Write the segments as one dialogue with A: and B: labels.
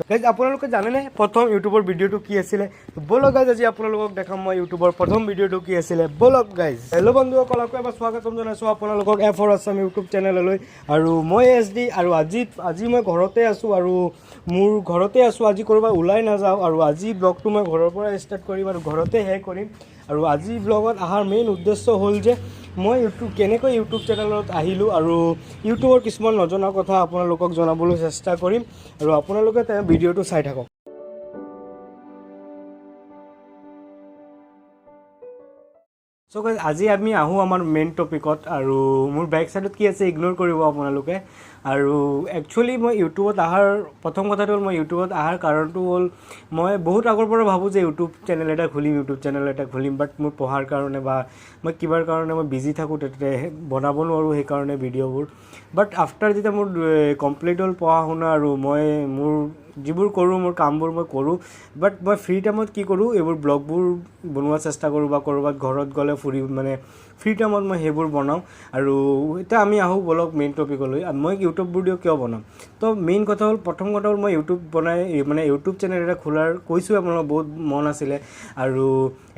A: Guys, আপোনালোকে জানেনে প্ৰথম ইউটিউবৰ ভিডিঅ'টো কি আছিলে? ব'লক গাইজ, আজি আপোনালোকক দেখাম মই ইউটিউবৰ প্ৰথম ভিডিঅ'টো কি আছিলে। ব'লক গাইজ। হেল্ল' বন্ধুসকল, আকৌ এবাৰ স্বাগতম জনাইছোঁ আপোনালোকক এফ ফৰ আছাম ইউটিউব চেনেললৈ আৰু মই এছ ডি। আৰু আজি মই ঘৰতে আছোঁ আৰু মোৰ ঘৰতে আছোঁ, আজি ক'ৰবাত ওলাই নাযাওঁ। আৰু আজি ব্লগটো মই ঘৰৰ পৰা ষ্টাৰ্ট কৰিম আৰু ঘৰতে শেষ কৰিম। আৰু আজি ব্লগত অহাৰ মেইন উদ্দেশ্য হ'ল যে মই ইউটিউব কেনেকৈ ইউটিউব চেনেলত আহিলোঁ আৰু ইউটিউবৰ কিছুমান নজনা কথা আপোনালোকক জনাবলৈ চেষ্টা কৰিম আৰু আপোনালোকে তেওঁ ভিডিঅ'টো চাই থাকক। চ' গাইজ, আজি আমি আহোঁ আমাৰ মেইন টপিকত। আৰু মোৰ বেক চাইডত কি আছে ইগন'ৰ কৰিব আপোনালোকে। আৰু একচুৱেলি মই ইউটিউবত অহাৰ প্ৰথম কথাটো হ'ল, মই ইউটিউবত অহাৰ কাৰণটো হ'ল, মই বহুত আগৰ পৰা ভাবোঁ যে ইউটিউব চেনেল এটা খুলিম, ইউটিউব চেনেল এটা খুলিম। বাট মোৰ পঢ়াৰ কাৰণে বা মই কিবাৰ কাৰণে মই বিজি থাকোঁ, তেতিয়া বনাব নোৱাৰোঁ সেইকাৰণে ভিডিঅ'বোৰ। বাট আফটাৰ যেতিয়া মোৰ কমপ্লিট হ'ল পঢ়া শুনা আৰু মই মোৰ যিবোৰ কৰোঁ, মোৰ কামবোৰ মই কৰোঁ, বাট মই ফ্ৰী টাইমত কি কৰোঁ, এইবোৰ ব্লগবোৰ বনোৱাৰ চেষ্টা কৰোঁ বা ক'ৰবাত ঘৰত গ'লে ফুৰি মানে ফ্ৰী টাইমত মই সেইবোৰ বনাওঁ। আৰু এতিয়া আমি আহোঁ ব'লক মেইন টপিকলৈ। মই ইউটিউব ভিডিঅ' কিয় বনাম? তো মেইন কথা হ'ল, প্ৰথম কথা হ'ল, মই ইউটিউব বনাই মানে ইউটিউব চেনেল এটা খোলাৰ কৈছোঁ আপোনালোকক বহুত মন আছিলে। আৰু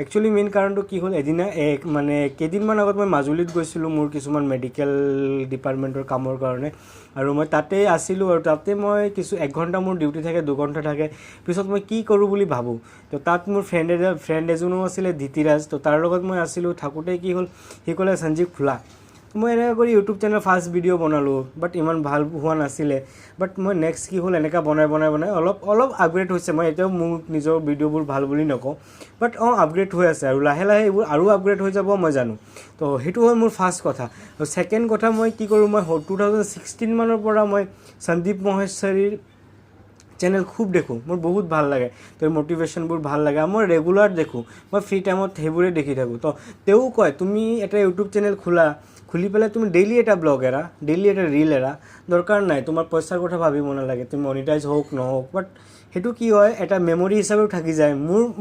A: একচুৱেলি মেইন কাৰণটো কি হ'ল, এদিনা এক মানে কেইদিনমান আগত মই মাজুলীত গৈছিলোঁ মোৰ কিছুমান মেডিকেল ডিপাৰ্টমেণ্টৰ কামৰ কাৰণে। আৰু মই তাতেই আছিলোঁ আৰু তাতে মই কিছু 1 ঘণ্টা মোৰ ডিউটি থাকে, 2 ঘণ্টা থাকে, পিছত মই কি কৰোঁ বুলি ভাবোঁ। তো তাত মোৰ ফ্ৰেণ্ড এজনো আছিলে, ধীতিৰাজ। তো তাৰ লগত মই আছিলোঁ। থাকোঁতে কি হ'ল, সি ক'লে, "সঞ্জীৱ, খোলা।" মই এনেকৈ কৰি ইউটিউব চেনেল ফাৰ্ষ্ট ভিডিঅ' বনালোঁ, বাট ইমান ভাল হোৱা নাছিলে। বাট মই নেক্সট কি হ'ল, এনেকুৱা বনাই বনাই বনাই অলপ অলপ আপগ্ৰেড হৈছে। মই এতিয়াও মোৰ নিজৰ ভিডিঅ'বোৰ ভাল বুলি নকওঁ, বাট অঁ, আপগ্ৰেড হৈ আছে আৰু লাহে লাহে এইবোৰ আৰু আপগ্ৰেড হৈ যাব, মই জানো। তো সেইটো হ'ল মোৰ ফাৰ্ষ্ট কথা। আৰু ছেকেণ্ড কথা, মই কি কৰোঁ, মই 2016 মানৰ পৰা মই সন্দীপ মহেশ্বৰীৰ চেনেল খুব দেখোঁ। মোৰ বহুত ভাল লাগে, তেওঁৰ মটিভেশ্যনবোৰ ভাল লাগে আৰু মই ৰেগুলাৰ দেখোঁ। মই ফ্ৰী টাইমত সেইবোৰেই দেখি থাকোঁ। তো তেওঁ কয়, "তুমি এটা ইউটিউব চেনেল খোলা, খুলি পেলাই তুমি ডেইলি এটা ব্লগ এৰা, ডেইলি এটা ৰিল এৰা। দৰকাৰ নাই, তোমাৰ পইচাৰ কথা ভাবিব নালাগে, তুমি মনিটাইজ হওক নহওক।" বাট সেইটো কি হয়, এটা মেমৰি হিচাপেও থাকি যায়।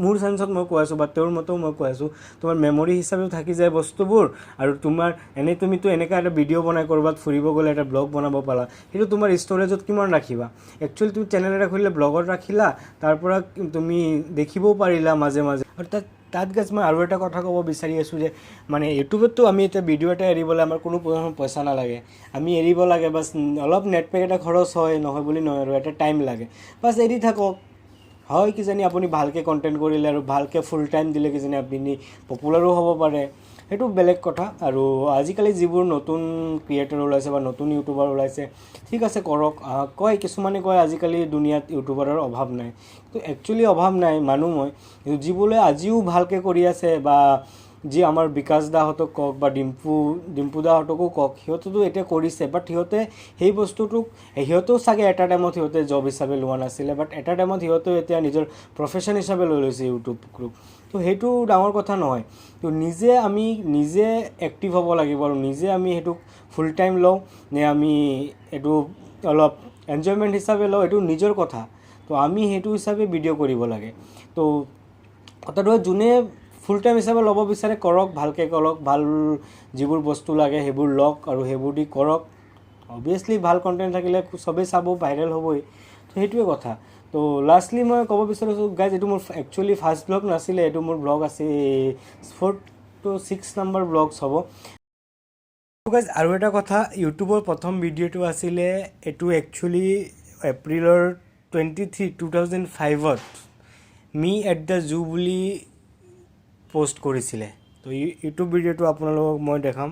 A: মোৰ চেন্সত মই কৈ আছোঁ বা তেওঁৰ মতেও মই কৈ আছোঁ, তোমাৰ মেমৰি হিচাপেও থাকি যায় বস্তুবোৰ। আৰু তোমাৰ এনেই তুমিতো এনেকুৱা এটা ভিডিঅ' বনাই ক'ৰবাত ফুৰিব গ'লে এটা ব্লগ বনাব পাৰা, সেইটো তোমাৰ ষ্ট'ৰেজত কিমান ৰাখিবা? একচুৱেলি তুমি চেনেল এটা খুলিলে ব্লগত ৰাখিলা, তাৰ পৰা তুমি দেখিবও পাৰিলা মাজে মাজে। আৰু তাত গাইজ, মই আৰু এটা কথা ক'ব বিচাৰি আছোঁ যে মানে ইউটিউবততো আমি এতিয়া ভিডিঅ' এটা এৰিবলৈ আমাৰ কোনো পইচা নালাগে। আমি এৰিব লাগে, বাছ অলপ নেট পেক এটা খৰচ হয়, নহয় বুলি নহয়, আৰু এটা টাইম লাগে, বাছ এৰি থাকক। হয়, কিজানি আপুনি ভালকৈ কণ্টেণ্ট কৰিলে আৰু ভালকৈ ফুল টাইম দিলে কিজানি আপুনি পপুলাৰো হ'ব পাৰে, সেইটো বেলেগ কথা। আৰু আজিকালি যিবোৰ নতুন ক্ৰিয়েটৰ ওলাইছে বা নতুন ইউটিউবাৰ ওলাইছে, ঠিক আছে, কৰক। কয়, কিছুমানে কয় আজিকালি দুনিয়াত ইউটিউবাৰৰ অভাৱ নাই। কিন্তু একচুৱেলি অভাৱ নাই মানো মই, কিন্তু যিবোৰে আজিও ভালকৈ কৰি আছে বা যি আমাৰ বিকাশ দাহঁতক কওক বা ডিম্পু দাহঁতকো কওক, সিহঁতেতো এতিয়া কৰিছে, বাট সিহঁতে সেই বস্তুটোক সিহঁতেও চাগে এটা টাইমত সিহঁতে জব হিচাপে লোৱা নাছিলে, বাট এটা টাইমত সিহঁতেও এতিয়া নিজৰ প্ৰফেশ্যন হিচাপে লৈ লৈছে ইউটিউব গ্ৰুপ। তো সেইটো ডাঙৰ কথা নহয়। তো নিজে আমি নিজে এক্টিভ হ'ব লাগিব আৰু নিজে আমি সেইটোক ফুল টাইম লওঁ নে আমি এইটো অলপ এনজয়মেণ্ট হিচাপে লওঁ, এইটো নিজৰ কথা। তো আমি সেইটো হিচাপে ভিডিঅ' কৰিব লাগে। তো কথাটো হ'ল, যোনে ফুল টাইম হিচাপে ল'ব বিচাৰে কৰক, ভালকৈ কৰক, ভাল যিবোৰ বস্তু লাগে সেইবোৰ লওক আৰু সেইবোৰ দি কৰক। অভিয়াছলি ভাল কণ্টেণ্ট থাকিলে চবেই চাব, ভাইৰেল হ'বই। তো সেইটোৱে কথা। তো লাষ্টলি মই ক'ব বিচাৰিছোঁ গাইজ, এইটো মোৰ একচুৱেলি ফাৰ্ষ্ট ব্লগ নাছিলে, এইটো মোৰ ব্লগ আছে 4 টু 6 নম্বৰ ব্লগছ হ'ব। গাইজ, আৰু এটা কথা, ইউটিউবৰ প্ৰথম ভিডিঅ'টো আছিলে এইটো একচুৱেলি এপ্ৰিলৰ 23, 2005ত মি এট the জু বুলি পষ্ট কৰিছিলে। তো ইউটিউব ভিডিঅ'টো আপোনালোকক মই দেখাম।